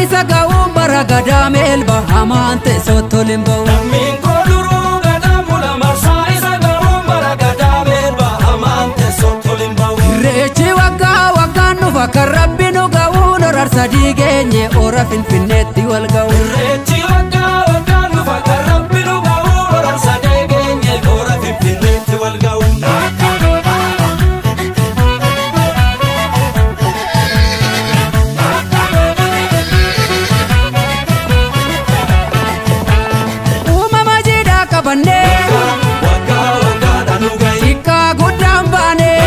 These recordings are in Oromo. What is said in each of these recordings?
isa ga'uun bara gadaa meelba hamaan teessootti ol hin ba'u. Lammiin koo duruu gadaa mula marsaa isa ga'uun bara gadaa meelba hamaan teessootti ol hin ba'u. Irreechi waggaa waggaan dhufa kan rabbi nu ga'uun horar sadii geenye hora Finfinneetti wal ga'u. Irreechi waggaa waggaan dhufa kan rabbi nu ga'uun horar sadii geenye hora Finfinneetti wal ga'u. Uumama jiidhaa qabannee Waggaa waggaadhaan nu ga'i. xiqqaa guddaan baanee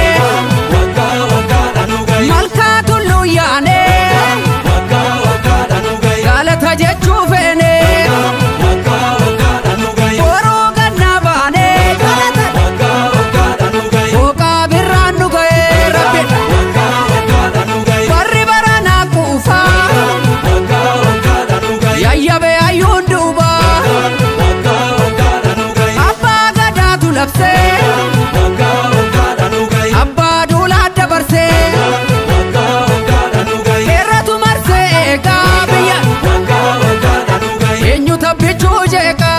Waggaa waggaadhaan nu ga'i. malkaa tulluu yaanee Waggaa waggaadhaan nu ga'i. galata jechuu feenee Waggaa waggaadhaan nu ga'i. boruu gannaa baanee galata Waggaa waggaadhaan nu ga'i. hooqaa birraan nu ga'ee rabbi Waggaa waggaadhaan nu ga'i. warri baranaa quufaa Waggaa waggaadhaan nu ga'i. yayyabee hayyuun duubaa Waggaa waggaadhaan nu ga'i. abbaa gadaatu labsee Waggaa waggaadhaan nu ga'i. abbaa duulaa dabarsee Waggaa waggaadhaan nu ga'i. heeratu marsee eegaa biyya Waggaa waggaadhaan nu ga'i. eenyu tabbichuu jeeqaa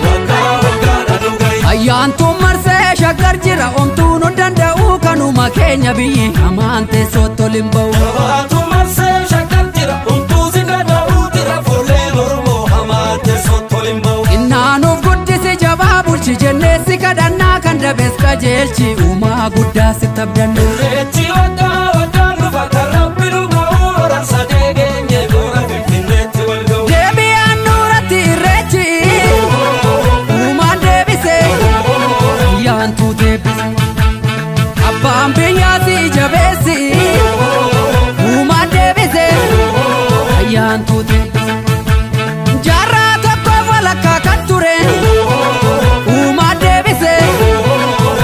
Waggaa waggaadhaan nu ga'i. ayyaantuun marsee shaggar jira omtuu nu danda'u kanuma keenya biyyi hamaan teessootti ol hin ba'u. Jabaatu marsee shaggar jira homtuu si danda'u jira fuulleen Oromoo hamaa teessootti ol hin ba'u. Innaanuuf guddisi jabaa bulchi jennee si kadhannaa kan dabees qajeelchi uumaa guddaa si tabdanne. Irreechi waggaa waggaan dhufa kan rabbi nu ga'u horar sadee geenye hora Finfinneetti wal ga'u. Deebi'aan nuuratti irreechi uumaan deebise ayyaantuu deebise abbaan biyyaa si jabeessi uumaan deebise ayyaantuu deebise jaarraa tokkoof walakkaa kan ture uumaan deebise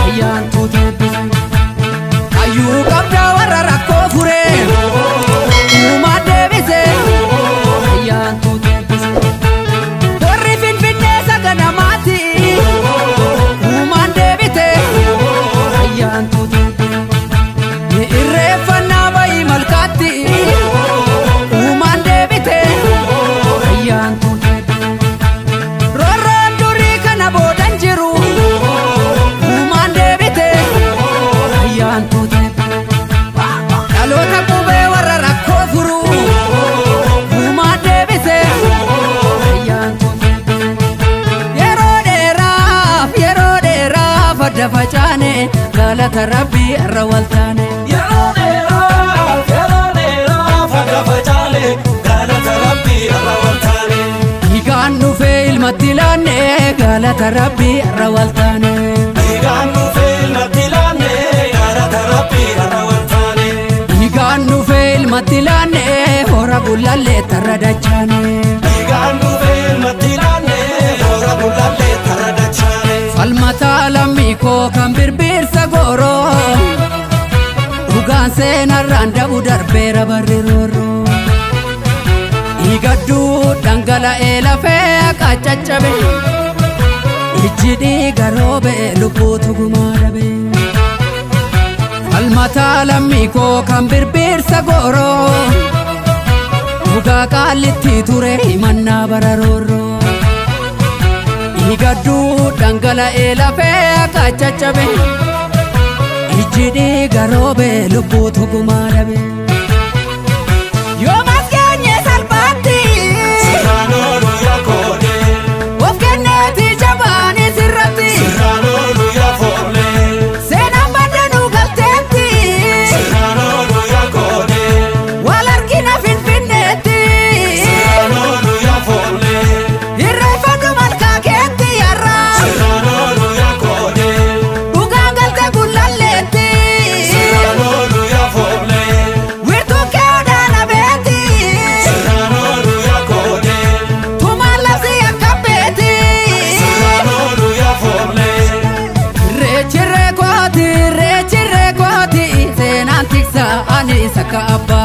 ayyaantuu deebise hayyuu qabdaa warra rakkoo fure uumaan deebise ayyaantuu deebise warri Finfinnee saganamaati uumaan deebite ayyaantuu deebise ni irreeffannaa bayii malkaatti uumaan deebite ayyaantuu deebise roorroon durii kana boodan jiru uumaan deebite ayyaantuu deebise dhaloota qubee warra rakkoo furu uumaan deebise ayyaantuu deebise yeroo dheeraaf adda facaane galata rabbii irra wal taane. Yeroo dheeraaf adda facaane galata rabbii irra wal taane. Dhiigaan dhufee ilmatti laanne galata rabbii irra wal taane. Dhiigaan dhufee ilmatti laanne galata rabbii irra wal taane. Dhiigaan dhufee ilmatti laanne hora gullallee tarra dachaane. Dhiigaan dhufee ilmatti laanne hora gullallee tarra dachaane. Falmataa lammii koo kan birbirsa gooroo dhugaan seenarraan dabu darbeera barri roorroo. Dhiigadduu dhangala'ee lafee akka caccabe ijji dhiiga roobe lubbuutu gumaa dhabe. Falmataa lammii koo kan birbirsa gooroo dhugaa qaallitti ture himannaa bara roorroo. Dhiigadduu dhangala'ee lafee akka caccabe ijji dhiiga roobe lubbuutu gumaa dhabe. Yoomas geenye salphaatti Sirraan ooluu yaa koodee of kenneeti jabaanis irratti sirraan ooluu yaa foollee seenaan baddanuu galteetti sirraan ooluu yaa koodee wal argina Finfinneetti sirraan ooluu yaa foollee irreeffadhu malkaa keetti yarraa sirraan ooluu yaa koodee dhugaan galte gullalleetti sirraan ooluu yaa foollee wiirtuu kee odaana beeti sirraan ooluu yaa koodee tumaan labsii akka beeti. sirraan ooluu yaa foollee. Irreechi reekooti irreechi reekooti seenaan tiksa ani isa akka abbaa.